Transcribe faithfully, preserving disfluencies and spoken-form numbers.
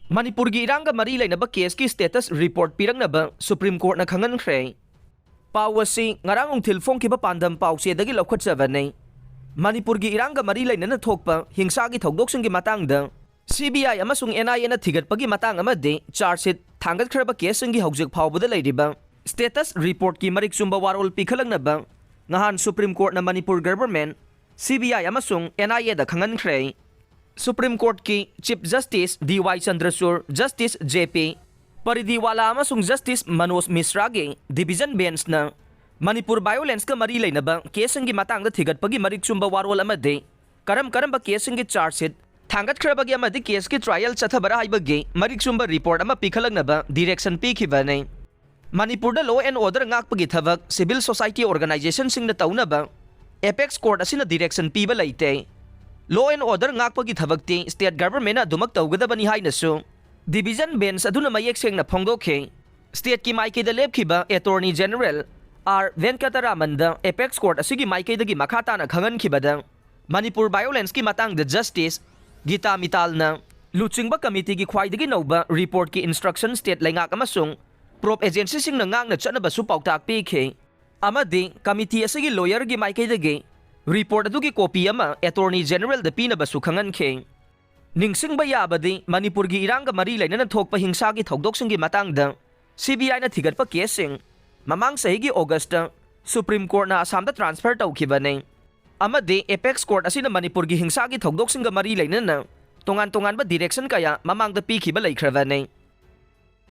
ꯃꯅꯤꯄꯨꯔꯒꯤ ꯏꯔꯥꯡꯒ ꯃꯔꯤ ꯂꯩꯅꯕ ꯀꯦꯁꯀꯤ ꯁ꯭ꯇꯦꯇꯁ ꯔꯤꯄꯣꯔꯠ ꯄꯤꯔꯛꯅꯕ ꯁꯨꯄ꯭ꯔꯤꯝ ꯀꯣꯔꯠꯅ ꯈꯪꯍꯟꯈ꯭ꯔꯦ꯫ ꯄꯥꯎ ꯑꯁꯤ ꯉꯔꯥꯡ ꯅꯨꯡꯊꯤꯜ ꯐꯣꯡꯈꯤꯕ ꯄꯥꯟꯗꯝ ꯄꯥꯎꯆꯦꯗꯒꯤ ꯂꯧꯈꯠꯆꯕꯅꯤ꯫ ꯃꯅꯤꯄꯨꯔꯒꯤ ꯏꯔꯥꯡꯒ ꯃꯔꯤ ꯂꯩꯅꯅ ꯊꯣꯛꯄ ꯍꯤꯡꯁꯥꯒꯤ ꯊꯧꯗꯣꯛꯁꯤꯡꯒꯤ ꯃꯇꯥꯡꯗ ꯁꯤ ꯕꯤ ꯑꯥꯏ ꯑꯃꯁꯨꯡ ꯑꯦꯟ ꯑꯥꯏ ꯑꯦꯅ ꯊꯤꯒꯠꯄꯒꯤ ꯃꯇꯥꯡ ꯑꯃꯗꯤ ꯆꯥꯔꯖ ꯁꯤꯠ ꯊꯥꯡꯒꯠꯈ꯭ꯔꯕ ꯀꯦꯁꯁꯤꯡꯒꯤ ꯍꯧꯖꯤꯛ ꯐꯥꯎꯕꯗ ꯂꯩꯔꯤꯕ ꯁ꯭ꯇꯦꯇꯁ ꯔꯤꯄꯣꯔꯠꯀꯤ ꯃꯔꯤꯛ ꯆꯨꯝꯕ ꯋꯥꯔꯣꯜ ꯄꯤꯈꯠꯂꯛꯅꯕ ꯉꯍꯥꯟ ꯁꯨꯄ꯭ꯔꯤꯝ ꯀꯣꯔꯠꯅ Manipur government, C B I ꯑꯃꯁꯨꯡ ꯑꯦꯟ ꯑꯥꯏ ꯑꯦꯗ ꯈꯪꯍꯟꯈ꯭ꯔꯦ꯫ ꯁꯨꯄ꯭ꯔꯤꯝ ꯀꯣꯔꯠꯀꯤ chief justice D Y Chandrachud, justice J P Pardiwala ꯑꯃꯁꯨꯡ ꯖꯁꯇꯤꯁ ꯃꯅꯣꯖ ꯃꯤꯁ꯭ꯔꯥꯒꯤ ꯗꯤꯚꯤꯖꯟ ꯕꯦꯟꯆꯅ ꯃꯅꯤꯄꯨꯔ ꯚꯥꯏꯑꯣꯂꯦꯟꯁꯀ ꯃꯔꯤ ꯂꯩꯅꯕ ꯀꯦꯁꯁꯤꯡꯒꯤ ꯃꯇꯥꯡꯗ ꯊꯤꯒꯠꯄꯒꯤ ꯃꯔꯤꯛ ꯆꯨꯝꯕ ꯋꯥꯔꯣꯜ ꯑꯃꯗꯤ ꯀꯔꯝ ꯀꯔꯝꯕ ꯀꯦꯁꯁꯤꯡꯒꯤ ꯆꯥꯔꯖ ꯁꯤꯠ ꯊꯥꯡꯒꯠꯈ꯭ꯔꯕꯒꯦ ꯑꯃꯗꯤ ꯀꯦꯁꯀꯤ ꯇ꯭ꯔꯥꯏꯌꯦꯜ ꯆꯠꯊꯕꯔꯥ ꯍꯥꯏꯕꯒꯤ ꯃꯔꯤꯛ ꯆꯨꯝꯕ ꯔꯤꯄꯣꯔꯠ ꯑꯃ ꯄꯤꯈꯠꯂꯛꯅꯕ ꯗꯤꯔꯦꯛꯁꯟ ꯄꯤꯈꯤꯕꯅꯤ꯫ ꯃꯅꯤꯄꯨꯔꯗ law and order ꯉꯥꯛꯄꯒꯤ ꯊꯕꯛ civil society organizationꯁꯤꯡꯅ ꯇꯧꯅꯕ ꯑꯦꯄꯦꯛꯁ ꯀꯣꯔꯠ ꯑꯁꯤꯅ ꯗꯤꯔꯦꯛꯁꯟ ꯄꯤꯕ ꯂꯩꯇꯦ꯫ Law and order ꯉꯥꯛꯄꯒꯤ ꯊꯕꯛꯇꯤ ꯁ꯭ꯇꯦꯠ ꯒꯚꯔꯟꯃꯦꯟꯠꯅ ꯑꯗꯨꯃꯛ ꯇꯧꯒꯗꯕꯅꯤ ꯍꯥꯏꯅꯁꯨ ꯗꯤꯚꯤꯖꯟ ꯕꯦꯟꯆ ꯑꯗꯨꯅ ꯃꯌꯦꯛ ꯁꯦꯡꯅ ꯐꯣꯡꯗꯣꯛꯈꯤ꯫ ꯁ꯭ꯇꯦꯠꯀꯤ ꯃꯥꯏꯀꯩꯗ ꯂꯦꯞꯈꯤꯕ attorney general R ꯚꯦꯟꯀꯇꯔꯥꯃꯟꯗ apex court ꯑꯁꯤꯒꯤ ꯃꯥꯏꯀꯩꯗꯒꯤ ꯃꯈꯥ ꯇꯥꯅ ꯈꯪꯍꯟꯈꯤꯕꯗ, ꯃꯅꯤꯄꯨꯔ ꯚꯥꯏꯑꯣꯂꯦꯟꯁꯀꯤ ꯃꯇꯥꯡꯗ ꯖꯁꯇꯤꯁ ꯒꯤꯇꯥ ꯃꯤꯇꯥꯜꯅ ꯂꯨꯆꯤꯡꯕ ꯀꯃꯤꯇꯤꯒꯤ ꯈ꯭ꯋꯥꯏꯗꯒꯤ ꯅꯧꯕ ꯔꯤꯄꯣꯔꯠꯀꯤ ꯏꯟꯁꯇ꯭ꯔꯛꯁꯟ ꯁ꯭ꯇꯦꯠ ꯂꯩꯉꯥꯛ ꯑꯃꯁꯨꯡ ꯄ꯭ꯔꯣꯞ ꯑꯦꯖꯦꯟꯁꯤꯁꯤꯡꯅ ꯉꯥꯛꯅ ꯆꯠꯅꯕꯁꯨ ꯄꯥꯎꯇꯥꯛ ꯄꯤꯈꯤ ꯑꯃꯗꯤ ꯀꯃꯤꯇꯤ ꯑꯁꯤꯒꯤ ꯂꯣꯌꯔꯒꯤ ꯃꯥꯏꯀꯩꯗꯒꯤ ꯔꯤꯄꯣꯔꯠ ꯑꯗꯨꯒꯤ ꯀꯣꯄꯤ ꯑꯃ ꯑꯦꯇꯣꯔꯅꯤ ꯖꯦꯅꯔꯦꯜꯗ ꯄꯤꯅꯕꯁꯨ ꯈꯪꯍꯟꯈꯤ꯫ ꯅꯤꯡꯁꯤꯡꯕ ꯌꯥꯕꯗꯤ, ꯃꯅꯤꯄꯨꯔꯒꯤ ꯏꯔꯥꯡꯒ ꯃꯔꯤ ꯂꯩꯅꯅ ꯊꯣꯛꯄ ꯍꯤꯡꯁꯥꯒꯤ ꯊꯧꯗꯣꯛꯁꯤꯡꯒꯤ ꯃꯇꯥꯡꯗ ꯁꯤ ꯕꯤ ꯑꯥꯏꯅ ꯊꯤꯒꯠꯄ ꯀꯦꯁꯁꯤꯡ ꯃꯃꯥꯡ ꯆꯍꯤꯒꯤ ꯑꯣꯒꯁꯇ ꯁꯨꯄ꯭ꯔꯤꯝ ꯀꯣꯔꯠꯅ ꯑꯁꯥꯝꯗ ꯇ꯭ꯔꯥꯟꯁꯐꯔ ꯇꯧꯈꯤꯕꯅꯤ ꯑꯃꯗꯤ ꯑꯦꯄꯦꯛꯁ ꯀꯣꯔꯠ ꯑꯁꯤꯅ ꯃꯅꯤꯄꯨꯔꯒꯤ ꯍꯤꯡꯁꯥꯒꯤ ꯊꯧꯗꯣꯛꯁꯤꯡꯒ ꯃꯔꯤ ꯂꯩꯅꯅ ꯇꯣꯉꯥꯟ ꯇꯣꯉꯥꯟꯕ ꯗꯤꯔꯦꯛꯁꯟ ꯀꯌꯥ ꯃꯃꯥꯡꯗ ꯄꯤꯈꯤꯕ ꯂꯩꯈ꯭ꯔꯕꯅꯤ꯫